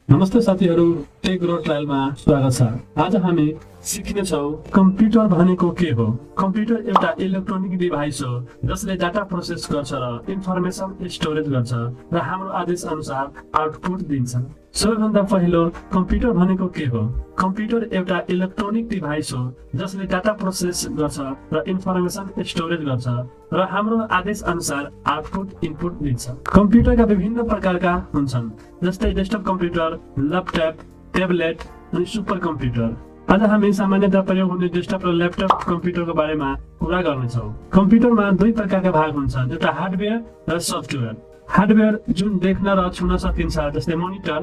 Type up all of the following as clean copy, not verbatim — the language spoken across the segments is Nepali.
नमस्ते साथीहरू, टेक ग्रो ट्रायलमा स्वागत छ। आज हामी सिक्नेछौँ कम्प्युटर भनेको के हो। कम्प्युटर एउटा इलेक्ट्रोनिक डिभाइस हो जसले डाटा प्रोसेस गर्छ र इन्फर्मेसन स्टोरेज गर्छ र हाम्रो आदेश अनुसार आउटपुट दिन्छ। सबैभन्दा पहिलो कम्प्युटर भनेको के हो। कम्प्युटर एउटा इलेक्ट्रोनिक डिभाइस हो जसले डाटा प्रोसेस गर्छ र इन्फर्मेसन स्टोरेज गर्छ र हाम्रो आदेश अनुसार आउटपुट इनपुट दिन्छ। कम्प्युटरका विभिन्न प्रकारका हुन्छन्, जस्तै डेस्कटप कम्प्युटर, ल्यापटप, ट्याब्लेट अनि सुपर कम्प्युटर। आज हामी सामान्यतः प्रयोग हुने डेस्कटप र ल्यापटप कम्प्युटरको बारेमा कुरा गर्नेछौँ। कम्प्युटरमा दुई प्रकारका भाग हुन्छन्, एउटा हार्डवेयर र सफ्टवेयर। हार्डवेयर जुन देख्न र छुन सकिन्छ, जस्तै मोनिटर,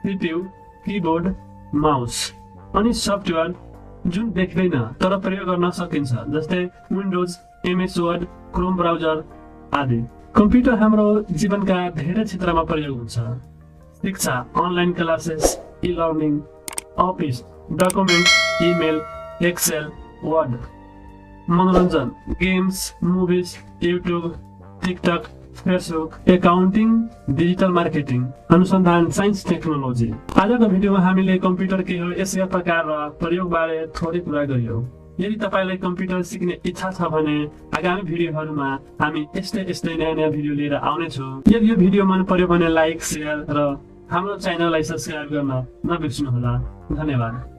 सीपीयू, कीबोर्ड, माउस। अनि सफ्टवेयर जुन देख्दैन तर प्रयोग गर्न सकिन्छ, जस्तै Windows, MS Word, Chrome browser आदि। कम्प्युटर हाम्रो जीवनका धेरै क्षेत्रमा प्रयोग हुन्छ। शिक्षा, online classes, e learning, office, document, email, Excel, Word. मनोरञ्जन, games, movies, YouTube, TikTok, Facebook, accounting, digital marketing, अनुसन्धान, साइन्स, टेक्नोलोजी। आजको भिडियोमा हामीले कम्प्युटर के हो, यसका प्रकार र प्रयोगबारे थोरै कुरा गरियौँ। यदि तपाईँलाई कम्प्युटर सिक्ने इच्छा छ भने आगामी भिडियोहरूमा हामी यस्तै नयाँ भिडियो लिएर आउनेछौँ। यदि यो भिडियो मन पर्यो भने लाइक, सेयर र हाम्रो च्यानललाई सब्स्क्राइब गर्न नबिर्सनुहोला। धन्यवाद।